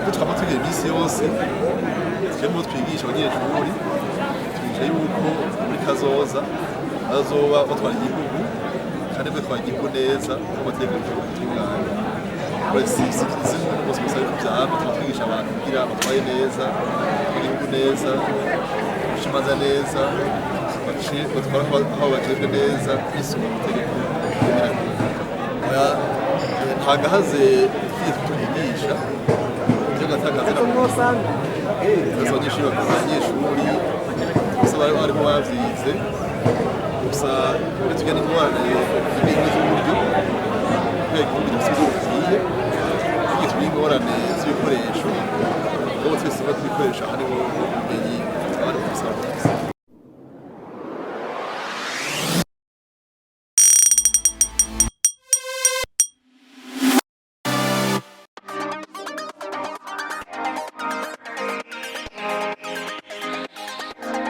Ibyo twama tugira iminsi yose, twebwe twigisha abanyeshuri, twigisha yuko muri kazoza bazoba batwara igihugu, kandi batwara igihugu neza kuko amategeko atunganye. Si umunsi gusa, ariko vyama tuba twigisha abantu kugira batwaye neza igihugu neza, bace imanza neza, bace batwara aho bajejwe neza bisunga amategeko. Nta gahaze tubigisha by'agatakazi na muntu. Abanyeshuri bakaba abanyeshuri gusa, barimo bavyize gusa. Iyo tugenda ingorane z'ibintu z'uburyo, kubera igihugu gifite uburyo bukwiye, iyo tugira ingorane z'ibikoresho, ubwo twese tuba tubikoresha, hariho ubumenyi.